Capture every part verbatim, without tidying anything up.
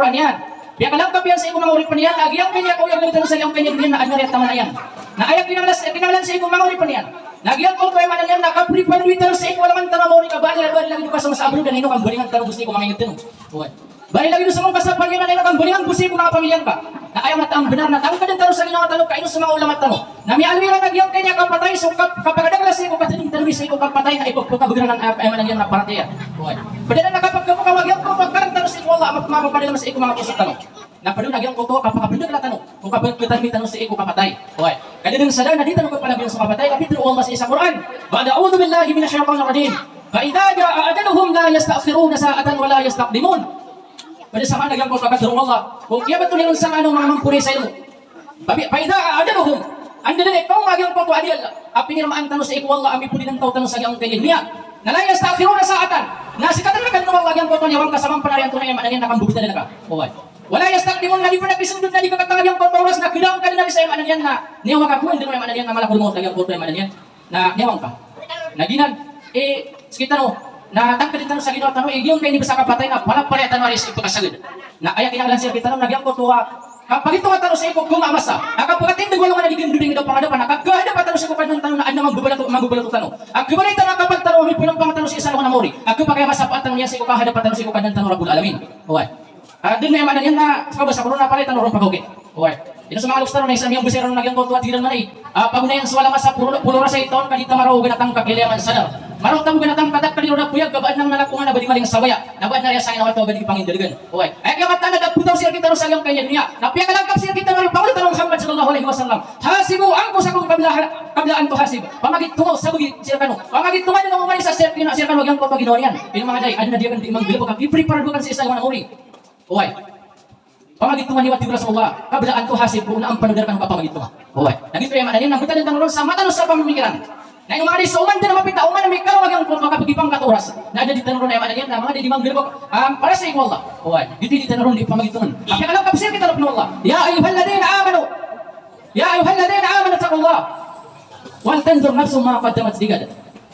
Qur'an iyan. Piyakalangkap iyan sii ko manga oripn iyan a giyangkai a kaoyagan tano sa giyangkai a doniya na adn a riyataman iyan. Na aya kinanglan, kinanglan sii ko manga oripn iyan na giyangkoto aya maana niyan na kapriparodoy tano sii ko alaman tano a maori ka bali, bali lagid o ka sa masa abroad na ino kambalingan tano bo sii ko manga ingd tano. Oway. Bali lagid o sa manga kasapar iyan na ino kambalingan bo sii ko manga pamilya ngka. Na aya mataan a bnar na tangkdn tano sa ginawa tano ka ino sa manga ulama tano. Na miyaaloy iran a giyangkai a kapatay so kap-, kapakadakl sii ko katadm tano sii ko kapatay na ipkhabagr anan a, aya maana niyan na paratiyaya. Oway. Pd anan a kapkhabuka a giyangkoto a karn tano sii ko Allah a map-, mapapadalm sii ko manga poso tano. Na pd on a giyangkoto a kapakapndakla tano ko kapkhatarmi tano sii ko kapatay. Oway. Ka da dn sa da na di tano kapalabiyan so kapatay, ka pitharo o Allah sii sa Qur'an, ba'da a'udhu billahi minash shaytanir rajim. Fa idha ja'a ajaluhum la yasta'khiruna sa'atan wa la yastaqdimun. Pd sa maana a giyangkoto a katharo o Allah ko kiyabaton iran sa manga mampoon sa ilmo. Fa idha ja'a ajaluhum, anda dn i kaoma a giyangkoto a adiyal a pinirmaan tano sii ko Allah a mipodinan tano sa giyangkai a doniya. Na la yasta'khiruna sa'atan. Na sii katharo o Allah a giyangkoto a niyawa ngka sa mampanariyan to na aya maana niyan na kambobitadan ka. Oway. Wa la yastaqdimun, na di pn a kisndod na di kakatanga giyangkoto a oras na kdang ka dn a di sa aya maana niyan na niyawa ka ko anda dn aya maana niyan na malakul mawt a giyangkoto aya maana niyan. Na niyawa ngka. Na giyanan, eh, sii tano, na tangkd tano sa ginawa tano, eh, giyangkai a inibsa a kapatay na palapalaya tano ari sii pkasagad. Na aya kinanglan sii rktano na giyangkoto a kapagitonga tano sii ko koma a masa. Na kapkatindg o alongan a di kandoding a pangadapa, na kakhadapa tano sii ko Kadnan tano na adn a mambbalato, mambbalato tano. A khabaloy tano a kapal tano a mipalampang tano sii sa alongan a maori. A khapakay a masa pn tano niyan sii ko kahadapa tano sii ko Kadnan tano Rabbul Alamin. Oway. Ah, dn na aya maana niyan na, sa kabasa ko ron na palaya tano ron pagawkit. Oway. Ino so manga loks tano na isa a miyambsay ron na giyangkoto a tig iran manay. Ah, pagonayan so alam a sapolo, polo rasay taon ka di ta maraw o ganatang ka kiliyangan sadar. Maraw ta bo ganatang ka tak ka di ron a poyag ka ba adn a manga lakongan a ba di maling sabaya. Na ba adn a riyasangin a wata a ba di pangindalgan. Oway. Aya kiyamataan a da ptaw sii rktano sa giyangkai a doniya. Na piyakalangkap sii rktano a rimpangaloy tano o Muhammad sallallahu alaihi wasallam. Hasibu anfusakum qabla, qabla an tuhasab. Pamagitonga o sabagi sii rkano. Pamagitonga dn o oman i sa sii rkano a giyangkoto a ginawa niyan. Ino manga day, adn a di akn di manggalbk a kipriparodo akn sii sa alongan a maori. Oway. Pamagitonga niyo a tig o Rasulullah, qabla an tuhasab, ko onaan pn o da rkano kapamagitonga. Oway. Na giyoto aya maana niyan na btadn tano ron sa mata tano sa pamimikiran. Na ino manga di so oman dn a mapita, oman a mikalong a giyangkoto a kapagipangkat a oras. Na da di tano ron aya maana niyan na manga di di manggalbk, ah, para sii ko Allah. Oway. Giyoto i di tano ron di pamagitongan. Apiya kalangkap sii rktano pn o Allah. Ya ayyuhalladhina amanu. Ya ayyuhalladhina amanu ittaqullah. Wal tanzur nafsun ma qaddamat lighad.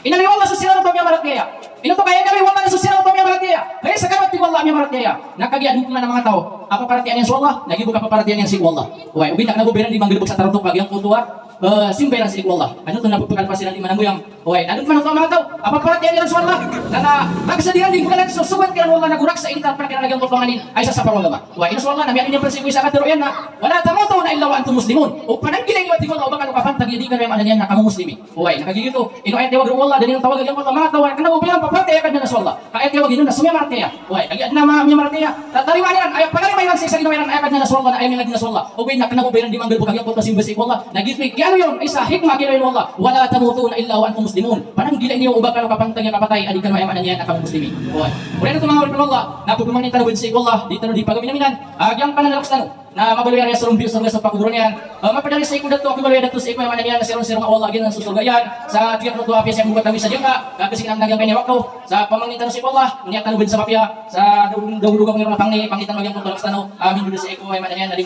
Inaloy o Allah so siran oto a miyamaratiyaya. Ino oto ka inaloy o Allah so siran oto a miyamaratiyaya? Hay skano, tig o Allah, a miyamaratiyaya. Na kagiya adn pman a manga taw a paparatiyayaan iyan so Allah, na giya bo kapaparatiyayaan iyan sii ko Allah. Oway, ogaid na kna o ba iran di manggalbk sa tarotop a giyangkoto a, eh, simba iran sii ko Allah. Adn oto na pphakalipasan iran di manamboyang. Oway, na adn pman oto a manga taw a paparatiyayaan iran so Allah, na, na raksa iran di golalan so sogoan kiran o Allah, na go raksa i di tarapn kiran a giyangkoto a manga di aya sasapar o agama. Oway, ino so Allah na miyaaloy niyan pn sii ko isa a katharo iyan na, wala tamutunna illa wa antum muslimun. O pananggilai niyo, tig o Allah, o ba kano kapantag iyan, di kano, aya maana niyan na kamo Muslimi. Oway, na kagiya giyoto, ino aya tiyawag o Allah, da niyan tawag a giyangkoto a manga taw a kna o ba iran paparatiyaya a Kadnan a so Allah. Ka aya tiyawag iyan na so miyamaratiyaya. Oway, kagiya adn a ma-, miyamaratiyaya, tatarimaan iran, aya panarima iran sii sa ginawa iran a aya Kadnan a so Allah, na aya miyanga Kadnan a so Allah. Ogaid na kna o ba iran di manggalbk a giyangkoto a simba sii ko Allah. Na giyoto i kiyaaloy on, isa hikmah a kiyaaloy on o Allah. Wala tamutunna illa wa antum muslimun. Pananggilai niyo o ba kano kapantag iyan, kapatay a di kano, aya maana niyan na kamo Muslimi. Oway. Oriyan oto manga oripn o Allah, na pphangnin tano bo sii ko Allah, di tano di pagaminaminan a giyangkanan a loks tano. Na mabaloy a riyasarombi o sorga so pakoboran iyan. Ah, mapd a riyasay ko dato a khabaloy a dato sii ko, aya maana niyan na siron, siron o Allah a giyanan so sorga iyan. Sa tig iyan oto a apiya sii a mbogat a misa giyangka, ka kasinan a giyangkaya wakto. Sa pamangnin tano sii ko Allah, miyatano bo sa mapiya. Sa daw, daw, daw, pangni, pangni, pangni tano a giyangkoto a loks tano. Amin. Dn sii ko, aya maana niyan na di